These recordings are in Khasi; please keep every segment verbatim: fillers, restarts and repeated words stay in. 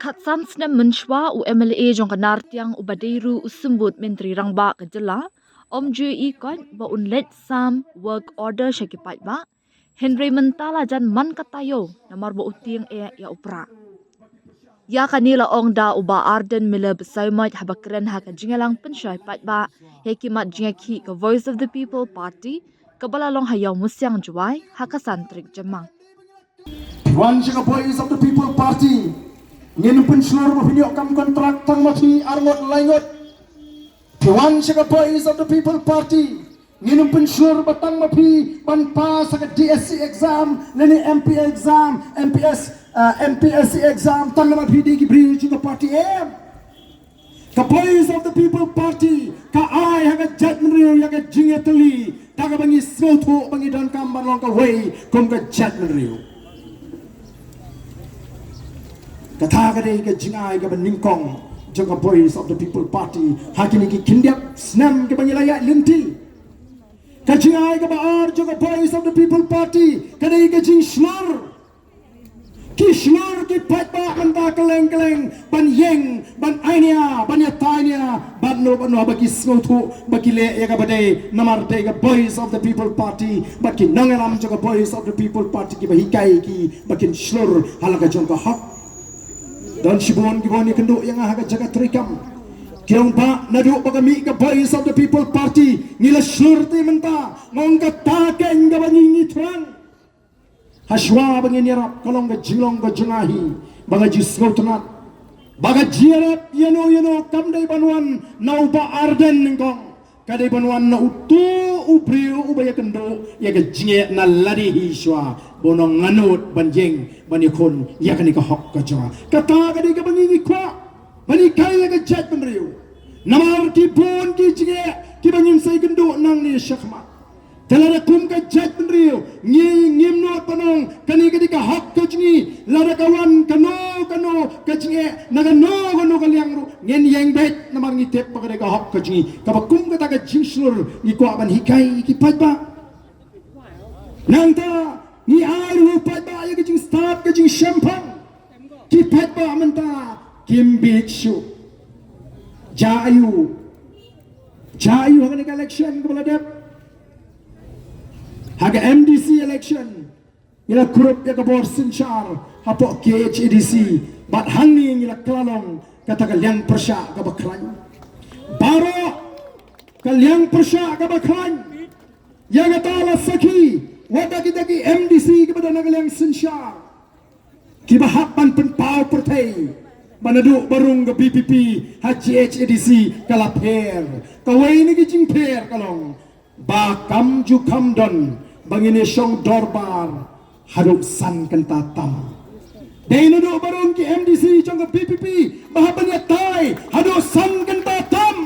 Khatsan snem mynshuwa u M L A jong ka Nartiang uba dei ruh u symbud Myntri Rangbah ka jylla, um ju ïohi koit ba un leit sam work order sha ki paidbah, hynrei mynta la jan man ka taïew namar ba u tieng eh ïa u prah. Ïa kane la ong da u Bah Ardent Miller Basaiawmoit haba kren ha ka jingïalang pynshai paidbah ïa ki mat jingïakhih ka Voice of the People Party kaba la long ha Ïawmusiang, Jowai ha ka san tarik Jymmang. Phi wan sha ka Voice of the People Party, ngin pynshlur ba phin ïoh kam kontrak tang ma phi ar ngut lai ngut. Phi wan sha ka Voice of the People Party, ngin pynshlur ba tang ma phi ban pass ha ka D S C exam lane M P exam, M P S, uh, M P S C exam tang ma phi dei ki briew jong ka party em. Ka Voice of the People Party ka ai ha ka jaitbynriew ïa ka jingïatylli da kaba ngi sngewthuh ba ngi donkam ban long kawei kum ka jaitbynriew. Kata ka dei ka jingai kaba nyngkong jong ka Voice of the People Party ha kine ki khyndiat snem kiba ngi la ïaid lynti. Ka jingai kaba ar jong ka Voice of the People Party ka dei ka jingshlur. Ki shlur ki paidbah mynta kylleng kylleng ban ïeng, ban ai nia, ban ïatai nia bad no bad no ba ki sngewthuh ba ki leh ïa kaba dei namar dei ka Voice of the People Party bad ki nongïalam jong ka Voice of the People Party kiba hikai ki ba kin shlur ha la ka jong ka hok. Don shibun kiba wan ïakynduh ïa nga ha ka jaka treikam, ki ong ba naduh ba ka mih ka Voice of the People Party ngi la shlur te mynta. Nga ong kata keiñ kaba ngi ngi thrang. Hashwa ba ngin ïarap ka long ka jinglong ka jong nga hi ba nga ju sngewtynnat ba ka jingïarap ïano ïano kam dei ban wan na u Bah Ardent nyngkong, ka dei ban wan na uto u briew uba ïakynduh ïa ka jingeh na lade hi shwa ba un ong nga nud ban ïeng ban ïakhun ïa kane ka hok ka jong nga. Kata ka dei kaba ngi ngi kwah ban hikai ïa ka jaitbynriew. Namar ki bun ki jingeh kiba ngin sa ïakynduh nangne shakhmat. Te lada kum ka jaitbynriew ngi ngim nud ban ong kane ka dei ka hok ka jong ngi, lada ka wan kano kano ka jingeh na kano kano ka liang ruh ngin ïeng beit namar ngi tip ba ka dei ka hok ka jong ngi. Kaba kum kata ka jingshlur ngi kwah ban hikai ïa ki paidbah. Nangta ngi ai ruh paidbah ïa ka jingstad ka jingshemphang. Ki paidbah mynta kim bieit shuh. Jia aiu? Jia aiu ha kane ka election kaba la dep? Ha ka M D C election ngi la kurup ïa ka bor synshar hapoh K H A D C bad hangne ngi la kylla long kata ka liang pyrshah kaba khlaiñ. Baroh ka liang pyrshah kaba khlaiñ ïa kata la sakhi wat da kita ki M D C kiba don ha ka liang synshar. Kiba hap ban pynpaw pyrthei ba naduh ba rung ka V P P ha G H A D C ka la pher. Kawei na ki jingpher ka long ba kam ju kham don ba ngin ïa shong dorbar haduh san kynta tam. Dei naduh ba rung ki M D C jong ka V P P ba hap ban ïatai haduh san kynta tam.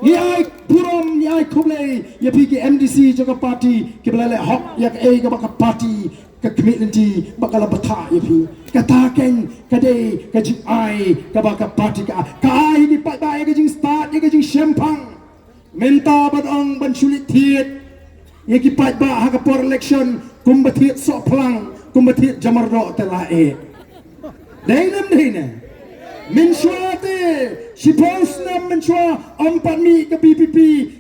Ngi ai burom, ngi ai khublei ïa phi ki M D C jong ka party kiba la leh hok ïa kaei kaba ka party ka khmih lynti ba ka la bthah ïa phi. Kata keiñ ka dei ka jingai kaba ka party ka, ka ai ïa ki paidbah ïa ka jingstad ïa ka jingshemphang. Mynta ban ong ban shu leit thied ïa ki paidbah ha ka por election kumba thied sohphlang kumba thied jamardoh te la eh. Dei ne ym dei ne? Mynshuwa te shiphew snem mynshuwa ym pat mih ka V P P,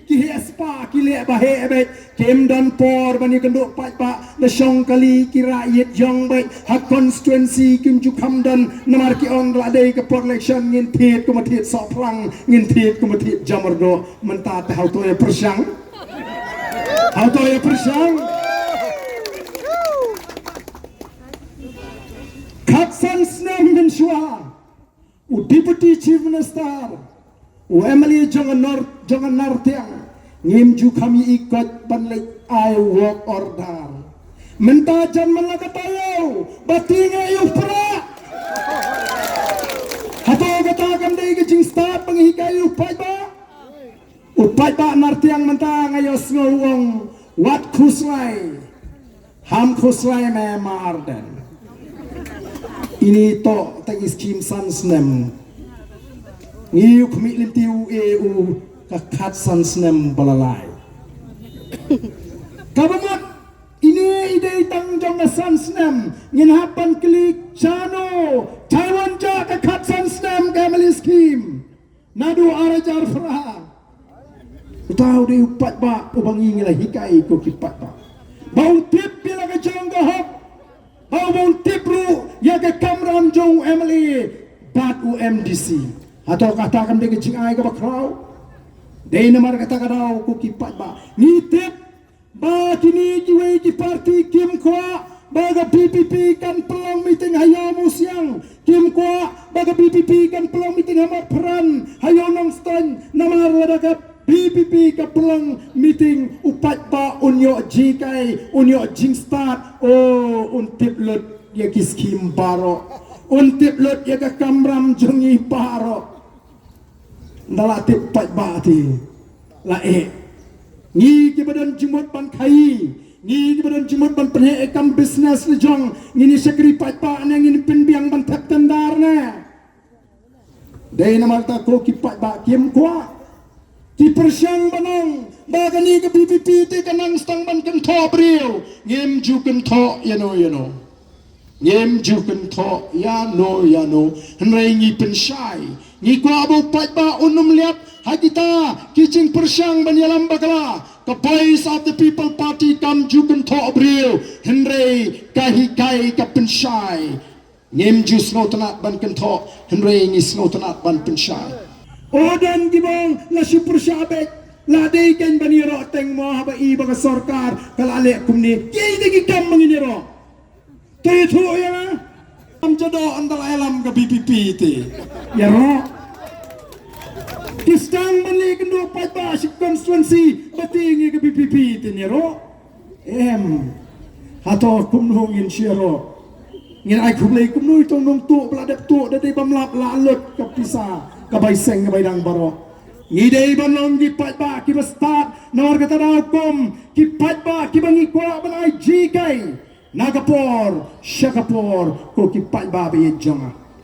ki heh spah ki leh ba heh beit. Kim don por ban ïakynduh paidbah, la shong kali ki rah ïit ïong beit ha constituency kim ju kham don namar ki ong la dei ka por election ngin thied kumba thied sohphlang, ngin thied kumba thied jamardoh. Mynta te hato ïa pyrshang? Hato ïa pyrshang? Khatsan snem mynshuwa u Deputy Chief Minister, u M L A jong ka Nor-, jong ka Nartiang, ngim ju kham ïohi koit ban leit ai work order. Mynta jan man la ka taïew ba tieng eh ïa u prah. Hato kata kam dei ka jingstad ba ngi hikai ïa u paidbah? U paidbah Nartiang mynta nga ïohsngew u ong wat khuslai. Ham khuslai me ma Ardent. Ini to tang i skim san snem. Ngi u khmih lynti u e u ka khatsan snem ba la lai. Kaba mut ini i dei tang jong ka san snem ngin hap ban klik shano, Ai wan ja ka khatsan snem ka M L A scheme. Naduh ar hajar phra. Uta u dei u paidbah uba ngi ngi la hikai ko ki paidbah. Ba un tip ïa la ka jong ka hok. Ba un tip ruh ïa ka kamram jong u M L A bad u M D C. Hato kata kam dei ka jingai kaba khraw. Dei namar kata ka daw ko ki paidbah. Ngi tip ba kine kiwei ki parti kim kwah ba ka V P P kan pynlong meeting ha Ïew Mawsiang. Kim kwah ba ka V P P kan pynlong meeting ha Mawpran, ha Ïew Nongstoiñ, namar lada ka V P P ka pynlong meeting u paidbah un ïoh jinghikai, un ïoh jingstad, oh, un tip lut ïa ki skim baroh. Un tip lut ïa ka kamram jong ngi baroh. Nda la tip paidbah te. La eh. Ngi kiba don jingmut ban khaïi. Ngi kiba don jingmut ban pynheh ïa kam business la jong. Ngin ïa shakri paidbah ne ngin pynbiang ban thep tender ne. Dei namar ta ko ki paidbah kim kwah. Ki pyrshang ban ong ba kane ka V P P te ka nang sdang ban kynthoh briew. Ngim ju kynthoh ïano ïano. Ngim ju kynthoh ïano ïano. Hynrei ngi pynshai. Ngi kwah ba u paidbah un ym lap ha kita ki jingpyrshang ban ïalam bakla. Ka Voice of the People Party kam ju kynthoh briew. Hynrei ka hikai ka pynshai. Ngim ju sngewtynnat ban kynthoh, hynrei ngi sngewtynnat ban pynshai. O don kiba ong la shu pyrshah beit, la dei kan ban ïaroh teng mo haba i ba ka sorkar ka la leh kumne. Kiei te ki kam ba ngin ïaroh? Te ïathuh ïa nga. Kam jado ynda la ïalam ka V P P te. Ïaroh. Ki sdang ban leh kynduh paidbah shi constituency ba tieng ïa ka V P P te ïaroh. Em. Hato kumno ngin shu ïaroh? Ngin ai khublei kumno ïa uto u nongtuh ba la dep tuh da dei bym lap la lut ka pisa ka bai seng ka bai dang baroh. Ngi dei ban long ki paidbah kiba stad namar kata daw kum ki paidbah kiba ngi kwah ban ai jinghikai na ka por sha ka por ko ki paidbah ba ïeit jong nga.